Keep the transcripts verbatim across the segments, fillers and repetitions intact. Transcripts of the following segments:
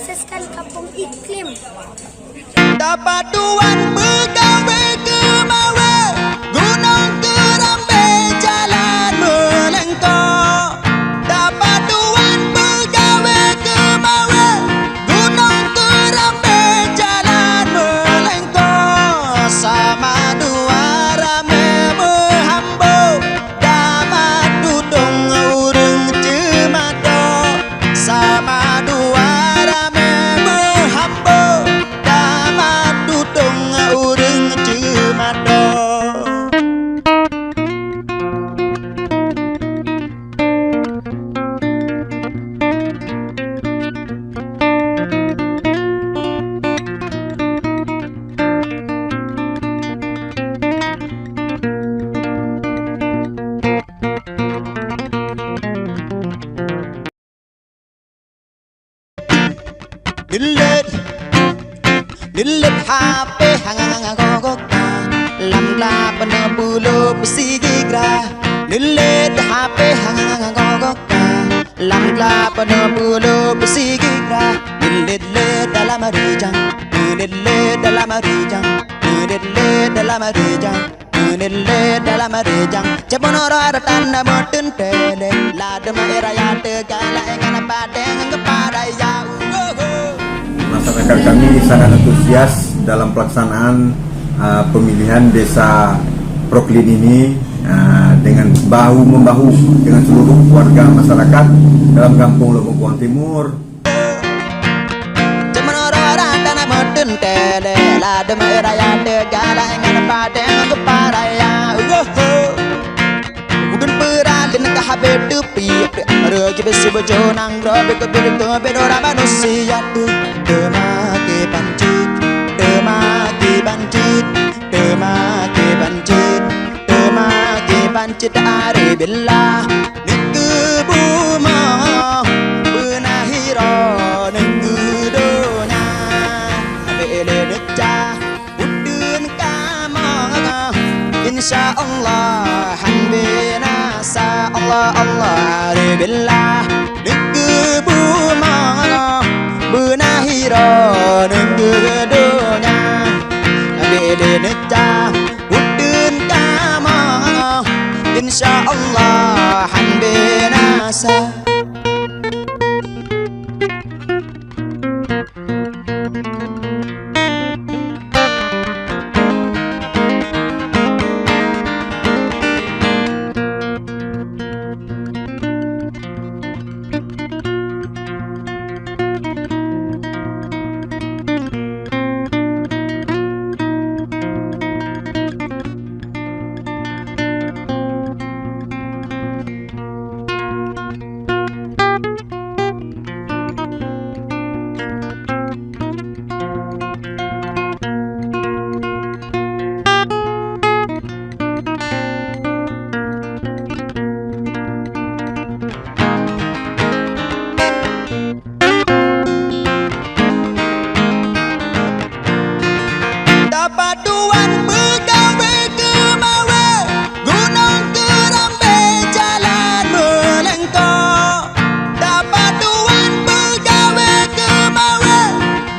Kampung Iklim. Tapat tuan peugawe keumawe, gunong keurambée jalan meulengkok. Tapat tuan peugawe keumawe, gunong keurambée jalan meulengkok. Sama dua ramé meuhambo, tamat tutong ureuëng ceumato. Sama dua ramé meuhambo, tamat tutong ureuëng ceumato. Leulet, leulet hapé hangang gogoka, lam glap peunoh peulo peusigra. Leulet hapé hangang gogoka, lam glap peunoh peulo peusigra. Leulet-let dalam rijang, leulet-let dalam rijang, leulet-let dalam rijang. Meulélé dalam rijang, ceumono roh rotan meuteun télé, ladôm aé raya teuga laén ngon padeng geupadaya. Masyarakat kami sangat antusias dalam pelaksanaan, ah, pemilihan Desa Proklin ini, ah, dengan bahu-membahu dengan seluruh warga masyarakat dalam Kampung Lubong Kuang Timur. Ceumono roh rotan meuteun télé, ladôm aé raya teuga laén ngon padeng geupadaya. Woho! Udun peuralin ka habéh teupiep, reuki beusi bojo nanggroe, beukeubir-keubir ora manusia tu. Teuma kiban cit, teuma kiban cit, teuma kiban cit. Teuma kiban cit ari billah, neukeu bumoe beuna hiro neukeu donya. Abéh lé neucah uteuen kamoe, insya Allah han binasa. Allah, Allah ari billah, neukeu bumoe beuna hiro neukeu donya. Abéh lé neucah uteuen kamoe, insya Allah han binasa. Tapat tuan peugawe keumawe, gunong keurambée jalan meulengkok. Tapat tuan peugawe keumawe,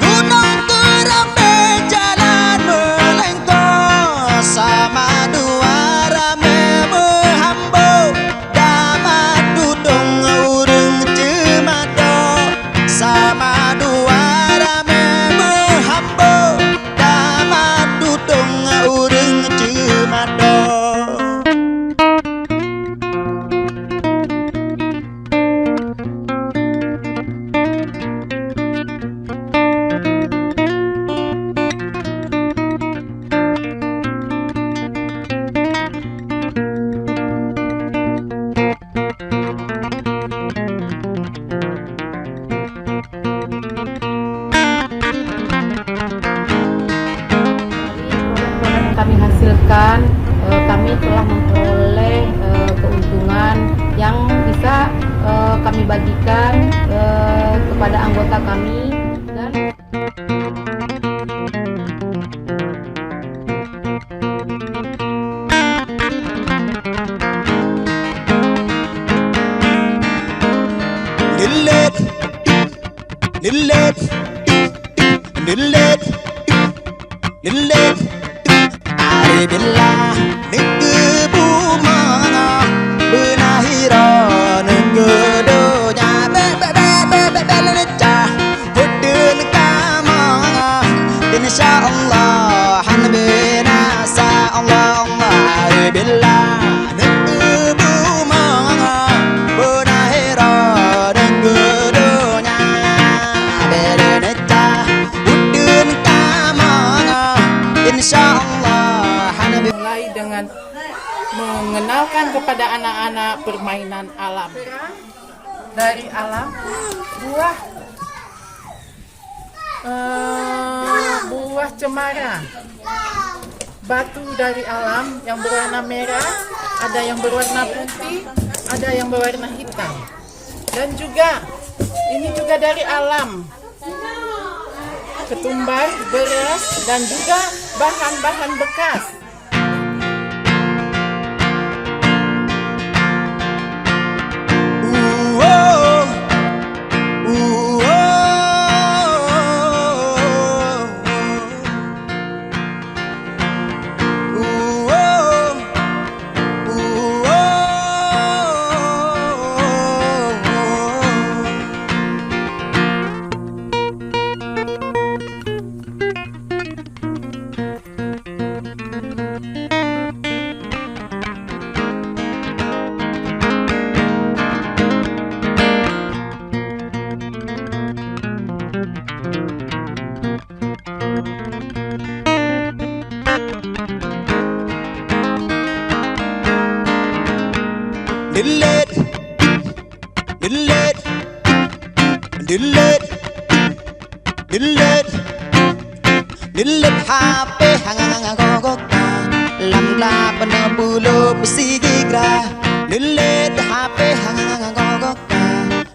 gunong keurambée jalan meulengkok. Sama dua ramé meuhambo, tamat tutong ureuëng ceumato. Sama dua ramé meuhambo, tamat tutong ureuëng ceumato. Dari produk-produk yang kami hasilkan, eh, kami telah memperoleh, eh, keuntungan yang bisa, eh, kami bagikan, eh, kepada anggota kami dan Leulet, leulet. Ari billah neukeu bumoe, beuna hiro neukeu donya. Be, be, be, be, be, be, le cah, beutôi kamoe. Insya Allah, han binasa Allah, Allah. Ari billah neukeu bumoe, beuna hiro neukeu donya. Bèk lé neucah uteuen kamoe, insya Allah hana. Mulai dengan mengenalkan kepada anak-anak permainan alam. Dari alam, buah, eh, buah cemara. Batu dari alam yang berwarna merah, ada yang berwarna putih, ada yang berwarna hitam. Dan juga, ini juga dari alam. Ketumbar, beras, dan juga bahan-bahan bekas. Deulet, deulet, deulet, deulet, deulet hapéh hangang-hangang gogoka. Lam glap peunoh puluh peusigigra. Deulet hapéh hangang-hangang gogoka.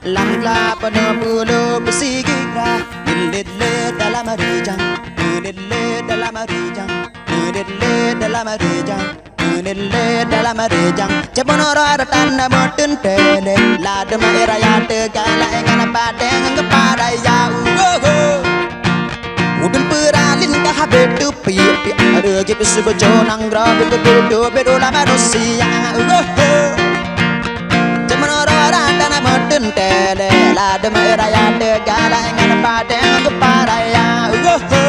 Lam glap peunoh puluh peusigigra. Deulet-let dalam rijang. Deulet-let dalam rijang. Deulet-let dalam rijang. Meulét-lét dalam rijang, ceumono rot tan na meuteun teulet. Ladôm aé raya teuga laén ngon padang geupa raya, ugogo. Udeueng peuralin ka habéh teupiek-piek, reugi peusu boco nanggroe, beutôi-beutôi beudôh lam manusia, ugogo. Ceumono rot tan na meuteun teulet. Ladôm aé raya teuga laén ngon padang geupa raya, ugogo.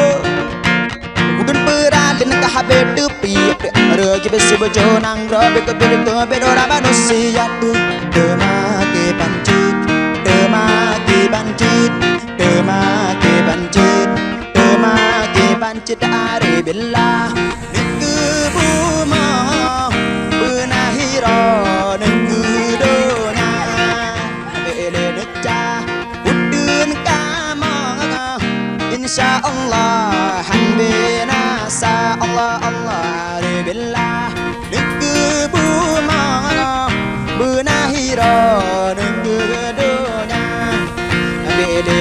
Udeueng peuralin ka habéh teupiek-piek, reugi peusu boco nanggroe, beutôi-beutôi beudôh lam manusia teuh. Teuma kiban cit, teuma kiban cit, teuma kiban cit, teuma kiban cit ari billah. Neukeu bumoe, beuna hiro neukeu donya. Bèk lé neucah uteuen kamoe. Insya Allah han binasa Allah, Allah, ari billah. Neukeu bumoe, beuna hiro neukeu donya. Bèk lé